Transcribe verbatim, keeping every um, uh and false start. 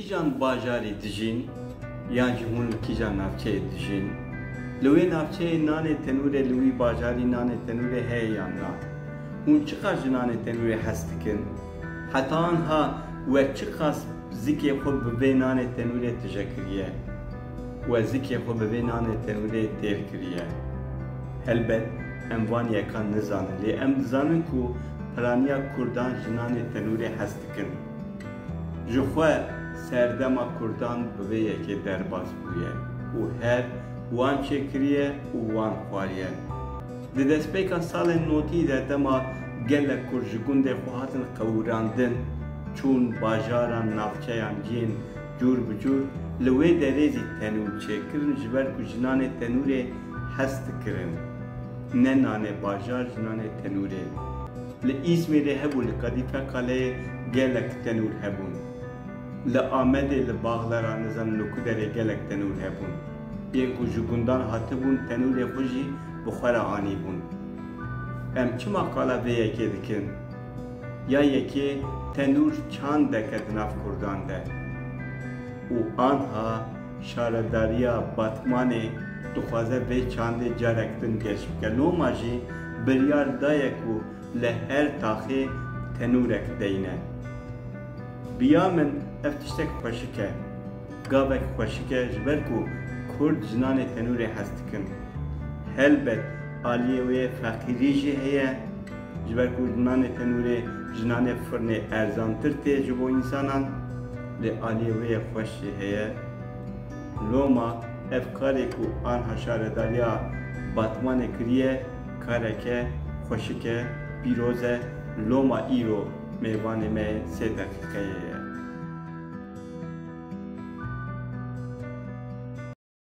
Kîjan bajarî dijîn, yan jî hûn li kîjan navçeyê dijîn? Li wê navçeyê nanê tenûrê, li wî bajarî nanê tenûrê heye yan na? Hûn çiqas ji nanê tenûrê hez dikin? Heta anha we çiqas zikê xwe bi vê nanê tenûrê tije kiriye? We zikê xwe bi vê nanê tenûrê têr kiriye? Helbet em van yekan nizanin, lê em dizanin ku piraniya Kurdan ji nanê tenûrê hez dikin. Ji xwe serdema Kurdan bi vê yekê derbas bûye û her wan çêkiriye û wan xwariye. Di destpêka salên notî de dema gelek Kurd ji gundê xwe hatin qewirandin, çûn bajaran, navçeyan, cihên cûr bi cûr, li wê derê zî tenûr çêkirin, ji ber ku ji nanê tenûrê hez dikirin. Ne nanê bajar, ji nanê tenûrê. Li Îzmîrê hebû, li Kadîfe Kaleyê gelek tenûr hebûn. Li Amedê, li Baxlera, nizanim li ku derê gelek tenûr hebûn. Yên ku ji gundan hatibûn, tenûrê xwe jî bi xwe re anîbûn. Em çima qala vê yekê dikin? Ya yekê, tenûr çandek e di nav Kurdan de. Û anha şaredariya Batmanê dixwaze vê çandê carek din geş bike. Loma jî biryar daye ku li her taxê tenûrek deyne. Bi ya min ev tiştek xweşik e. Gavek xweşik e, ji ber ku Kurd ji nanê tenûrê hez dikin. Helbet aliyê wê feqîrî jî heye, ji ber ku nanê tenûrê ji nanê firnê erzantir tê ji bo însanan, lê aliyê wê yê xweş jî heye. Loma ev karê ku anha şaredariya Batmanê kiriye, kareke xweşik e, pîroz e. Loma îro mêvanê me sê deqîqeyê ye.